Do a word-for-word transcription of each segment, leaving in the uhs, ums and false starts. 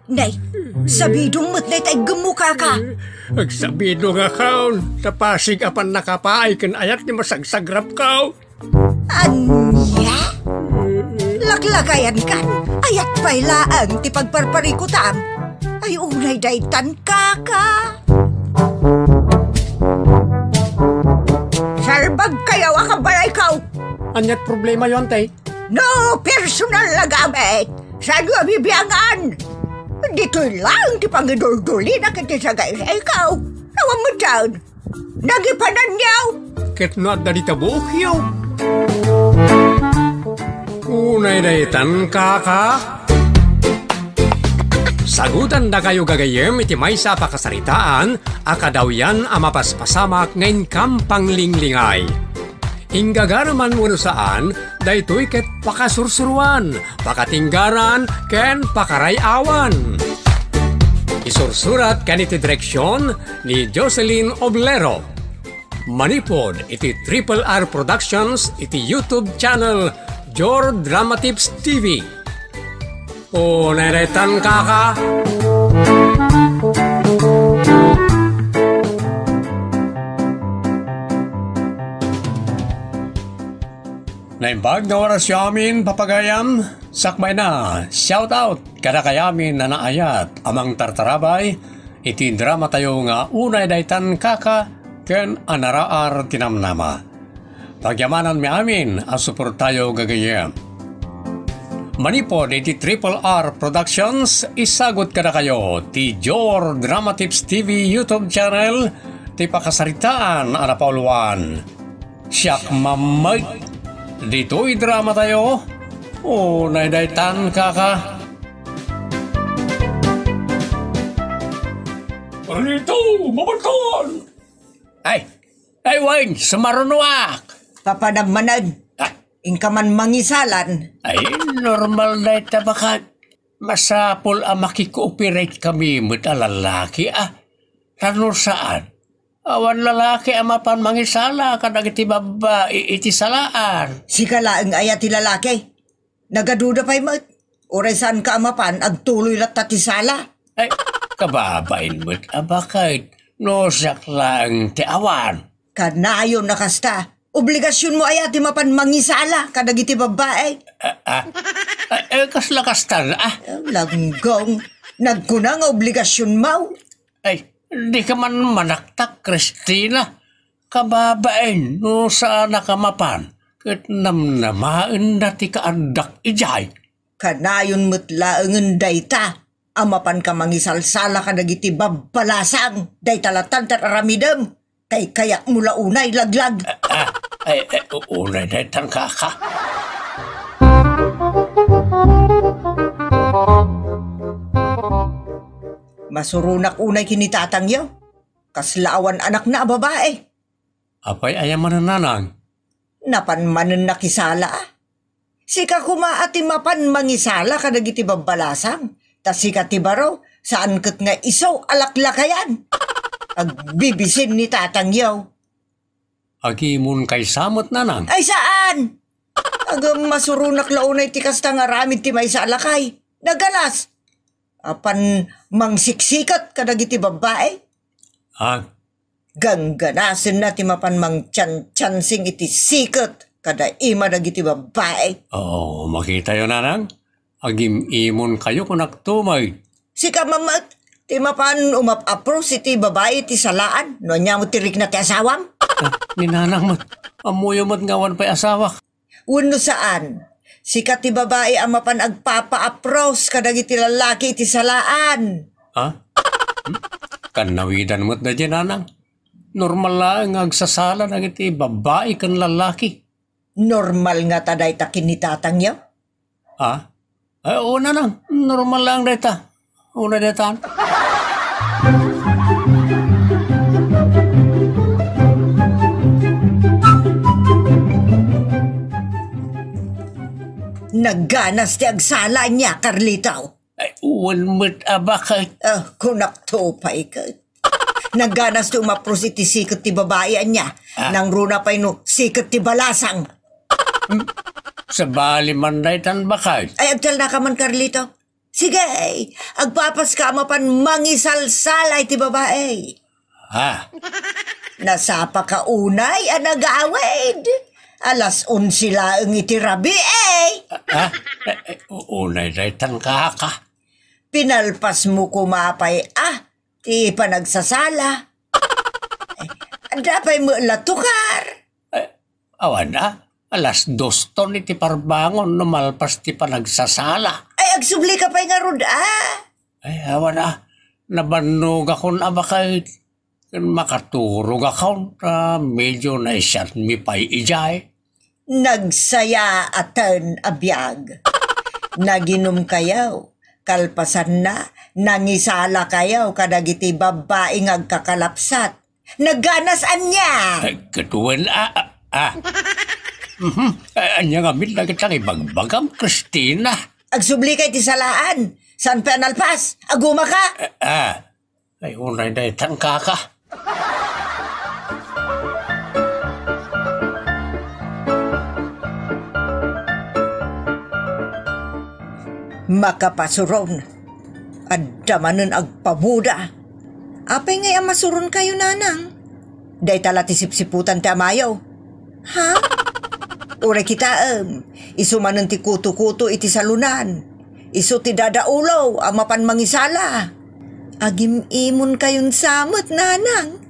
Nay, sabidong met dayta iggemmo, kaka. Agsabidongakon, ta pasig a pannakapaay ken ayat ti masagsagrapko. Ania? Laklakayankan, ayat pay laeng ti pagparparikutam. Ay, unay daytan, kaka. Salbagkayo a kabalayko. Aniat problemayo, ante? No personal a gamit, saanyo a bibiangan? Ditoy laeng ti pangiduldulina ken ti sagaysayko. Awan met saan. Nagipananyo. Ket no adda dita buokyo. Unay daytan, kaka. Sagutandakayo gagayyem iti maysa a pakasaritaan a kadawyan a mapaspasamak nga inkam panglinglingay. Inggagaraman wenno saan, daytoy ket pakasursuroan, pakatinggaran, ken pakaray-awan. Isursurat ken iti direksion ni Jocelyn Oblero. Manipud iti Triple R Productions iti YouTube channel Jor Dramatips T V. O, neretan, kaka. Naimbag nga orasyo amin, papagayam, sakbayna, shout out kadakayamin a naayat a mangtartarabay iti dramatayo nga Unay Daytan, Kaka, ken Anaraar ti Namnama. Pagyamananmi amin a suportayo gagayyem. Manipud iti Triple R Productions, isagut kadakayo ti Jor Dramatips T V YouTube channel ti pakasaritaan a napauluan. Siak mammet ditoy dramatayo. Unay daytan, kaka. Carlito, mabalkan! Ay, ay, wen, sumarunoak. Papanam manen. Ah. Inka man mangisalan. Ay, normal dayta, baket. Masapul a makikooperate kami met a lalaki, a. Ta no saan, awan lalaki a mapan mangisala kadagiti babbai iti salaan. Sika laeng aya ti lalaki? Nagaduda pay met. Uray saanka a mapan, agtuloy latta ti sala. Ay, kababain met a baket no siak laeng ti awan. Kanayon a kasta, obligasionmo aya ti mapan mangisala kadagiti babbai? Ah, ah. Ah, eh, kasla kastan, ah. Eh, langgong, nagkuna nga obligasionmo. Ay, dika man manaktak, Christina. Kababain no saanka a mapan, ket namnamaenda ti kaaddak idiay. Kanayon met laengen dayta a mapanka mangisalsala kadagiti babbalasang, dayta latta ti ar-aramidem. Kaykayatmo la unay, laglag. Ah, ah, ay, ay, u-, unay daytan, kaka. Masuronak unay ken ni tatangyo. Kasla awan anakna a babai. Apay aya manen, nanang? Napan manen nakisala, a. Sika koma a ti mapan mangisala kadagiti babbalasang, ta sika ti baro, saan ket nga isu a laklakayan. Agbibisin ni tatangyo. Agimon kaysa met, nanang? Ay, saan! Agem, masuronak la unay ti kasta nga aramid ti maysa a lakay. Nagalas. Apan mangsiksiket kadagiti babbai. Ah, Gangganasenna ti mapan mangtiantiansing iti siket kada ima dagiti babbai. Oo, makitayo, nanang. Agim-imonkayo, kunak tumay. Sika met, ti mapan umap-apros iti babai ti salaan, no ania met ti rikna ti asawam? Ah, ni nanang met, ammoyo met nga awan pay asawak. Wenno saan, sika ti babai a mapan agpapaapros kadagiti lallaki iti salaan. Ha? Hmm? Kannawidan met daydiay, nanang. Normal laeng nga agsasala dagiti babbai ken lallaki. Normal ngata dayta ken ni tatangyo? Ha? Ay, oo, nanang. Normal laeng dayta. Una daytan. Nagganas ti agsala ania, Carlito? Ay, wen met a baket. Ah, kunak to pay ket. Nagganas ti umapros iti siket ti babai ania. Ah. Nangruna pay no siket ti balasang. Hmm. Sabali man daytan, baket. Ay, agtalnaka man, Carlito. Sige, agpapaska a mapan mangisalsala iti babai. Ha? Nasapaka unay a nagawid. Alas onse laeng iti rabii. Ha? Eh, eh, u-, unay daytan, kaka. Pinalpasmo koma pay a ti panagsasala. Eh, adda pay met la tukar. Eh, awan a, alas dos ton iti parbangon no malpas ti panagsasala. Ay, agsubli ka pay ngarud a. Ay, awan a, nabannogakon a baket. Ken makaturogakon ta medio naisiatmi pay idiay. Nagsayaat a biag. Naginumkayo, kalpasanna, nangisalakayo kadagiti babbai nga agkakalapsat. Nagganas ania? Eh, ket wen a, a, a. Mhm. Eh, ania ngamin dagita nga ibagbagam, Christina? Agsubli kay ti salaan. Saan pay a nalpas? Agumaka? Eh, ah. Ay, unay daytan, kaka. Makapasuron. Adda manen agpabuda. Apay ngay a masuronkayo, nanang? Dayta la ti sipsiputan ti amayo. Ha? Uray kitaem, isu manen ti kuto-kuto iti salonan. Isu ti dadaulo a mapan mangisala. Agim-imonkayon sa met, nanang.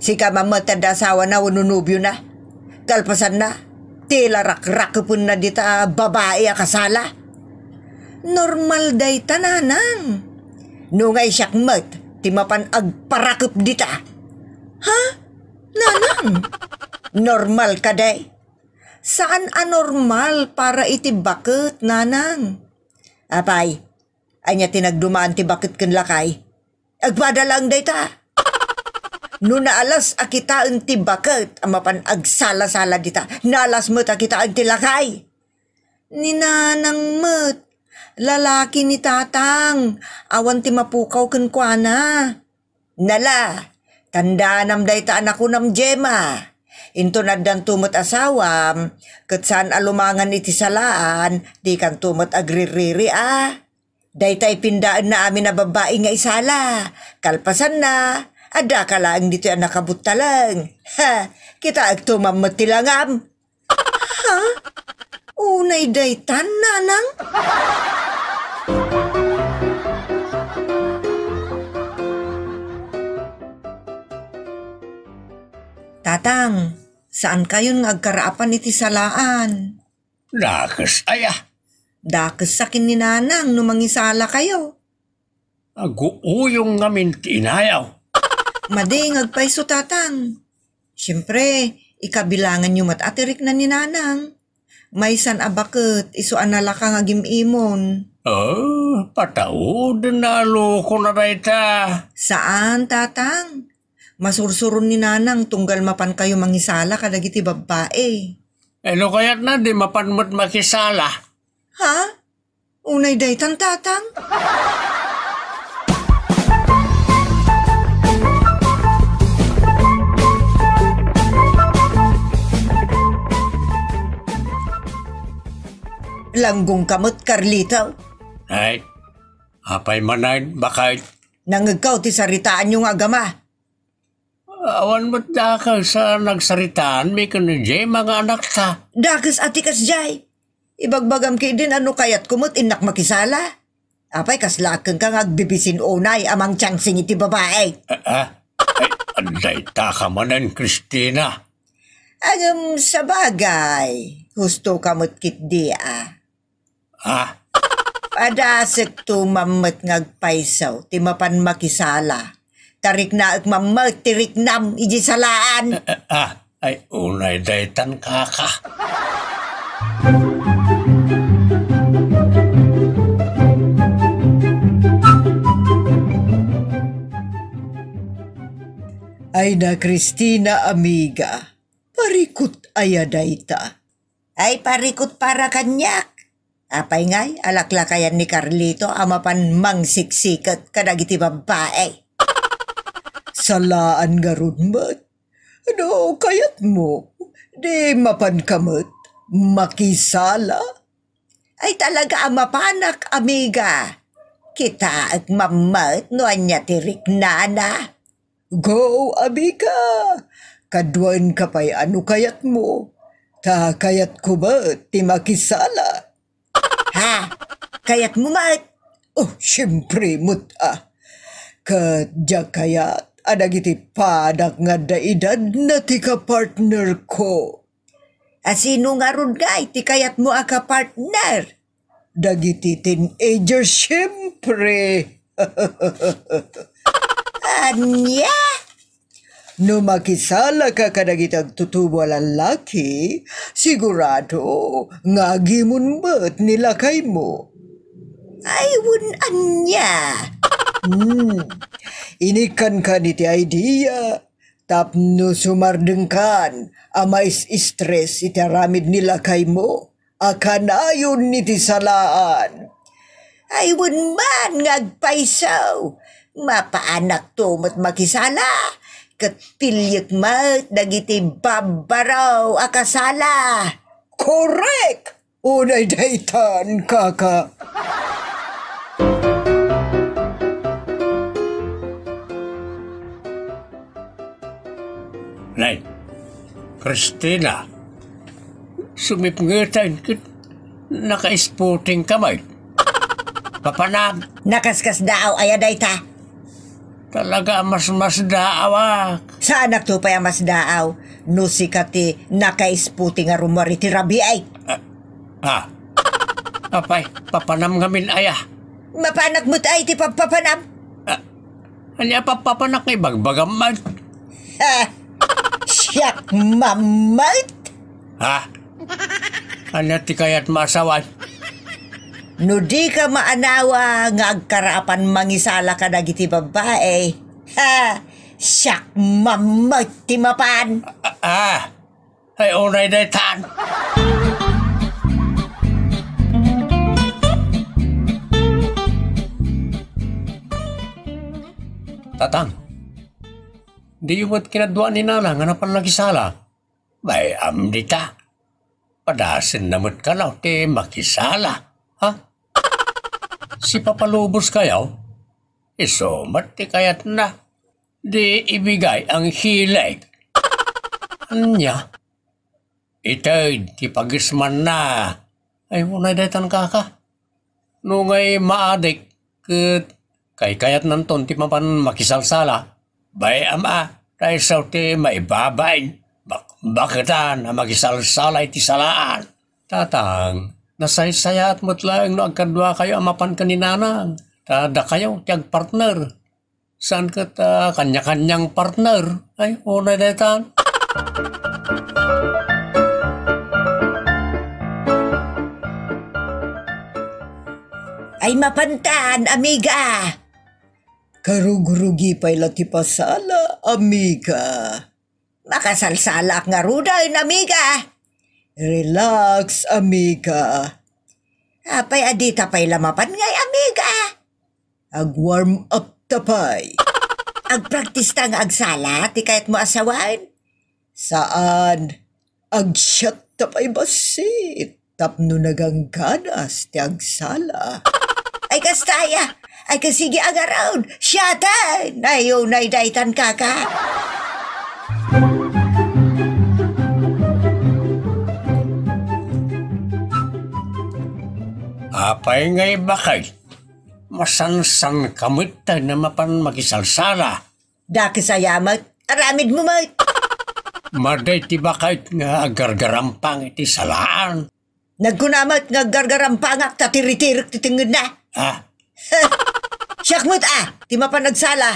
Sika man met ti adda asawana wenno nobiona. Kalpasanna, ti la rakrakkepenna dita babai a kasala. Normal dayta, nanang. No ngay siak met ti mapan agparakep dita. Ha? Nanang? Normal kadi? Saan a normal para iti baket, nanang. Apay, ania ti nagdumaan ti baket ken lakay? Agpada laeng dayta. No naalas a kitaen ti baket a mapan agsala-sala dita, naalas met a kitaen ti lakay. Ni nanang met, lalaki ni tatang, awan ti mapukaw kenkuana. Nala, tandanam dayta a nakunam, Gemma. Inton addanto met asawam, ket saan a lumangan iti salaan, dikanto met agririri a. Dayta ipindaenna amin a babbai nga isala. Kalpasanna, addaka laeng ditoy a nakabuttaleng. Ha, kitaekto man met ti langam. Ha? Unay daytan, nanang? Tatang, saankayon nga agkaraapan iti salaan. Dakes aya? Dakes sakin ni nanang no mangisalakayo. Aguuyong ngamin ti inayaw. Madi nga agpayso, tatang. Siempre, ikabilanganyo met a ti rikna ni nanang. Maysan a baket, isu a nalaka nga agim-imon. Ah, patauden a loko na dayta. Saan, tatang. Masursuron ni nanang tunggal mapankayo mangisala kadagiti babbai. Eh, no kayatna, di mapan met makisala. Ha? Unay daytan, tatang? Langgongka met, Carlito. Ay, apay manen, baket? Nangegko ti saritaanyo nga agama. Awan met dakes a nagsaritaanmi ken ni Gemma nga anakta. Dakes a ti kasdiay. Ibagbagam ketdin a no kayatko met innak makisala. Apay, kasla kenka nga agbibisin unay a mangtiansing iti babai. Ah, ah. Ay, adda ita ka manen, Christina. Ngem sabagay, husto ka met ketdi a. Ah? Padasekto man met nga agpayso ti mapan makisala. Ta riknaek man met ti riknam iti salaan. Ah, ah, ah. Ay, unay daytan, kaka. Ay na, Christina, amiga. Parikut aya dayta? Ay, parikut para kaniak. Apay ngay a laklakayan ni Carlito a mapan mangsiksiket kadagiti babbai? Salaan ngarud met. No kayatmo, di mapanka met makisala. Ay talaga a mapanak, amiga. Kitaek mammet no ania ti riknana. Go, amiga! Kaduaenka pay a no kayatmo. Ta kayatko met ti makisala. Ha? Kayatmo met? Oh, siempre met a. Ket diak kayat a dagiti panak nga adda edadna ti kapartnerko. A sino ngarud ngay ti kayatmo a kapartner? Dagiti teenager, siempre. Ania? No makisalaka kadagiti agtutubo a lallaki, sigurado nga agimon met ni lakaymo. Ay, wen ania? Hmm. Inikkankan iti idea tapno sumardengkan a mais-stress iti aramid ni lakaymo a kanayon iti salaan. Ay, wen man nga agpayso, mapaanakto met makisala, ket piliek met dagiti babbaro a kasala. Korek! Unay daytan, kaka. Nay, Christina, sumipngeten ket naka-isputing ka met. Papanam. Nakaskasdaaw aya dayta? Talaga a masmasdaawak. Saanakto pay a masdaaw no sika ti naka-isputing a rummuar iti rabii. Ah, ah. Apay, papanam ngamin aya? Mapanak met ay ti pagpapanam. Ah, ania pagpapanak nga ibagbagam man? Ha? Siak mammet? Ha? Ania ti kayat maasawan? No di ka maanawa nga agkaraapan mangisala kadagiti babbai, ha? Siak mammet ti mapan. Ah, ah. Ay, unay daytan. Tatang, diyo met kinadua ni Nana nga napan nakisala? Bay-am dita. Padasenna met kano ti makisala, ha? Sipapalubos kayo? Isu met ti kayatna. Di ibigay ang hilig. Ania? Ited ti pagismanna. Ay, unay daytan, kaka. No ngay maadik ket kaykayatnanton ti mapan makisalsala, bay-am a, ta isu ti maibabain, bakbaketan a makisalsala iti salaan. Tatang, nasaysayaat met laeng no agkaduakayo a mapan ken ni Nanang, ta dakayo ti agpartner. Saan ket, ah, kanya-kanyang partner? Ay, unay daytan. Ay, mapantan, amiga. Karugrugi pay la ti pasala, amiga. Makasalsalak ngaruden, amiga. Relax, amiga. Apay a dita pay la mapan ngay, amiga? Ag-warm up ta pay. Agpractice ta nga agsala ti kayatmo a sawen? Saan. Agsiat ta pay bassit tapno nagangganas ti agsala. Ay, kasta aya. Ay, kasigi a ngarud. Siaten. Ay, unay daytan, kaka. Apay ngay, bakit? Masansan ka met ta na mapan makisalsala. Dakes aya met, aramidmo met. Madi ti bakit nga aggargarampang iti salaan. Nagkuna met nga aggargarampangak ta tiritirek ti tengngedna. Ha? Siak met a, ti mapan agsala,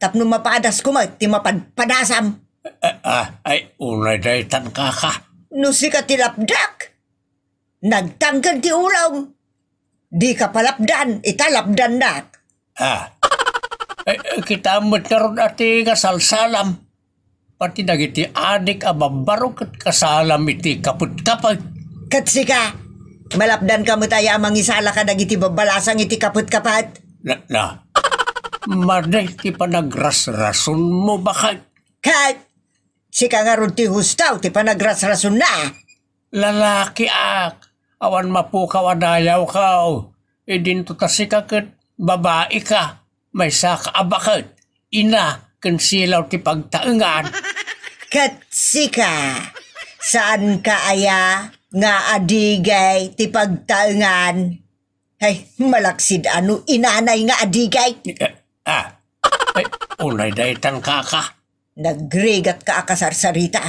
tapno mapadasko met ti mapadpadasam. Ah, ah, ay, unay daytan, kaka. No sika ti lapdak, nagtangked ti ulom. Dika palapdan, ita lapdannak. Ah. Eh, eh, kita met ngarud a ti kasalsalam. Pati dagiti adik a babbaro ket kasalam iti kapet-kapet. Ket sika, malapdanka met aya a mangisala kadagiti babbalasang iti kapet-kapet? Na, na. Madi ti panagrasrasonmo, bakit? Ket sika ngarud ti husto ti panagrasrasonna. Lalakiak. Awan mapukaw a dayawkaw. Idinto ta sika ket babaika, maysaka a baket, ina ken silaw ti pagtaengan. Ket sika, saanka aya nga adigay ti pagtaengan? Ay, malaksid a no inanay nga adigay. Eh, ah, ay, unay daytan, kaka. Nagrigatka a kasarsarita.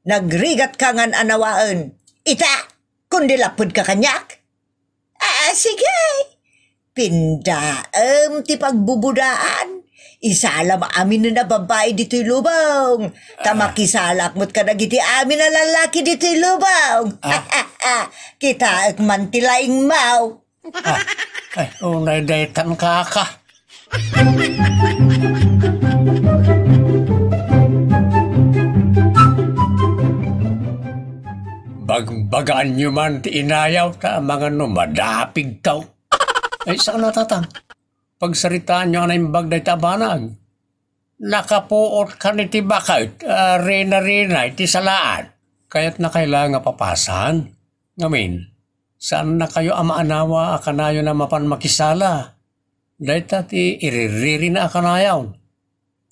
Nagrigatka ngan a nawaen. Ita, kundi lapudka kaniak. Ah, sige. Pindaem ti pagbubudaan. Isalam amin a babai ditoy lubong. Ta Ah. makisalak met kadagiti amin a lallaki ditoy lubong. Ah. Kitaek man ti laingmaw. Ah, ay, unay daytan, kaka. Bagbagaanyo man ti inayaw ta amangan no madapigkaw. Ay, saan a, tatang? Pagsaritaanyo a naimbag dayta a banag. Nakapuot kan iti baket, ah, rina-rina iti salaan. Kayatnakayo la nga papasan. Ngamin, saannakayo a maanawa a kanayon a mapan makisala. Dayta ti iriririna a kanayon.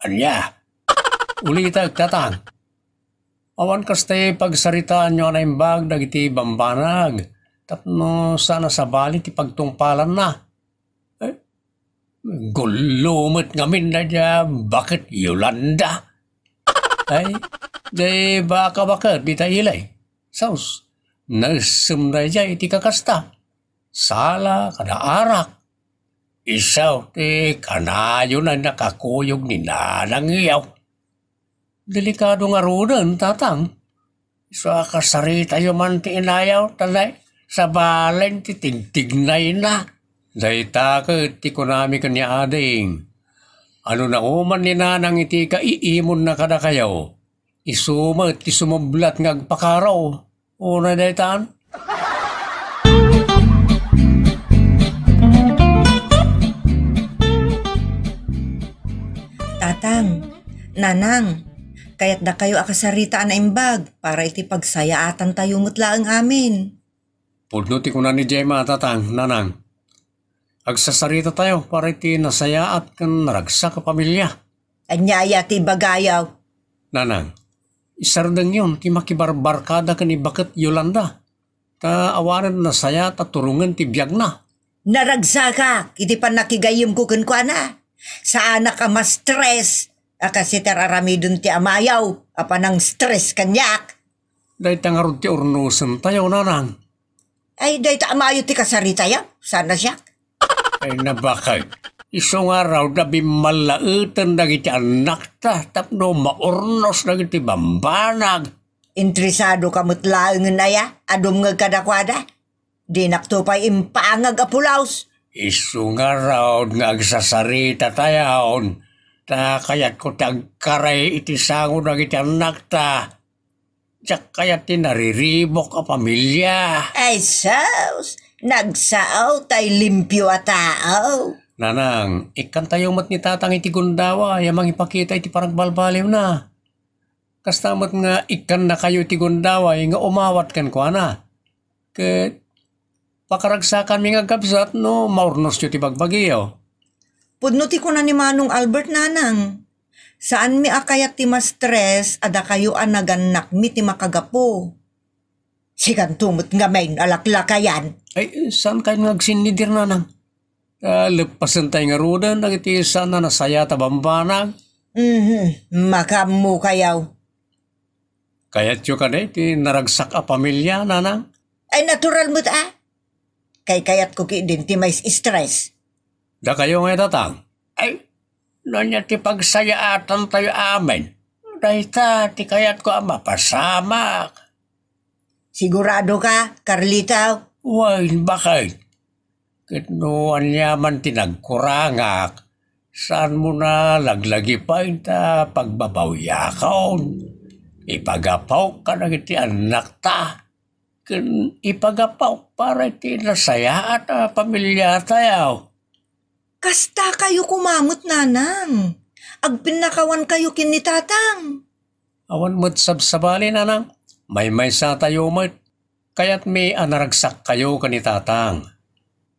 Ania? Ulitek, tatang. Awan kasta pagsaritaanyo a naimbag dagiti bambanag tapno saan a sabali ti pagtungpalanna. Eh, gullo met ngamin dayta baket Yolanda. Ay, di baka baket dita ilay. Sus, naessem daydiay iti kakasta. Sala kada arak. Isu ti kanayon a nakakuyog ni nanangyo. Delikado ngaruden, tatang. Isu a kasaritayo man ti inayaw, ta nay, sabalen ti tigtignayna. Dayta ket ti kunami ken ni ading. Ano nauman ni nanang iti kaiimonna kadakayo, isu met ti sumublat nga agpakaraw. Unay daytan? Tatang, nanang, kayatdakayo a kasarita a naimbag para iti pagsayaatantayo met laeng amin. Pudno ti kuna ni Gemma, tatang, nanang. Agsasaritatayo para iti nasayaat ken naragsak a pamilia. Ania aya ti ibagayo? Nanang, isardengyon ti makibarbarkada ken ni baket Yolanda. Ta awanen nasayaat a turongen ti biagna. Naragsakak iti pannakigayyemko kenkuana. Saanak a ma-stress a kas iti ar-aramiden ti amayo a panang-stress kaniak. Dayta ngarud ti urnosentayo, nanang. Ay, dayta a mayo ti kasaritayo. Saan a siak? Ay, nabakay. Isu ngarud a bimmallaeten dagiti annakta tapno maurnos dagiti bambanag. Interesadoka met laengen aya a dumngeg kadakuada? Dinakto pay impangag a pulos. Isu ngarud nga agsasaritatayon, ta kayatko ti agkaray iti sango dagiti annakta. Diak kayat ti nariribuk a pamilia. Ay, sus! Nagsao tay limpio a tao. Nanang, ikkantayo met ni Tatang iti gundaway a mangipakita iti panagbalbaliwna. Kasta met nga ikkannakayo iti gundaway nga umawat kenkuana. Ket pakaragsakanmi nga agkabsat no maurnosyo ti bagbagiyo. Pudno ti kuna ni Manong Albert, nanang. Saanmi a kayat ti ma-stress a dakayo a nagannakmi ti makagapu. Sikanto met ngamin a laklakayan. Ay, saankayon nga agsinnidir, nanang? Ah, leppasentayo ngaruden dagiti saan a nasayaat a bambanag. Mhm, makaammokayo. Kayatyo kadi ti naragsak a pamilia, nanang? Ay, natural met a. Kaykayatko ketdin ti mais-stress. Dakayo ngay, tatang? Ay, no ania ti pagsayaatantayo amin, dayta ti kayatko a mapasamak. Siguradoka, Carlito? Wen, bakit? Ket no aniaman ti nagkurangak, saanmo a laglagipen ta pagbabawiakon. Ipagapok kadagiti annakta, ken ipagapok para iti nasayaat a pamiliatayo. Kastakayo koma met, nanang. Agpinnakawankayo ken ni tatang. Awan met sabsabali, nanang. Maymaysatayo met. Kayatmi a naragsakkayo ken ni Tatang.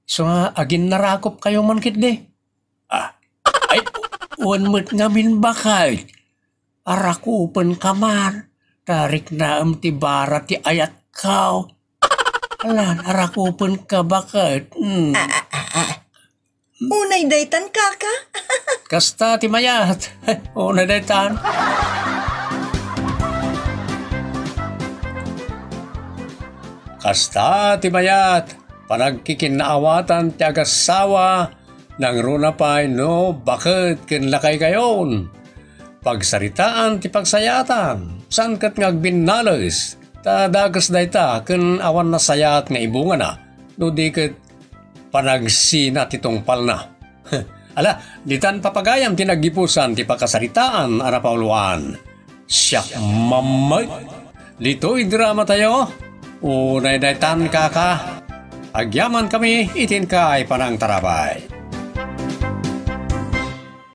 Isu nga aginnarakupkayo man ketdi. Ah, ay, wen met ngamin baket. Arakupenka man, ta riknaem ti bara ti ayatko. Alan, arakupenka baket. Hmm. Unay daytan, kaka? Kasta ti mayat. Unay daytan. Kasta ti mayat. Panagkikinnaawatan ti agassawa, nangruna pay no baket ken lakaykayon. Pagsaritaan ti pagsayaatan, saan ket nga agbinnales, ta dakes dayta ken awan nasayaat nga ibungana, no di ket panagsina ti tungpalna. Ala, ditan papagayam ti naggipusan ti pakasaritaan a napauluan. Siak mammet. Ditoy drama tayo. Unay daytan, kaka. Agyaman kami iti inkay panangtarabay.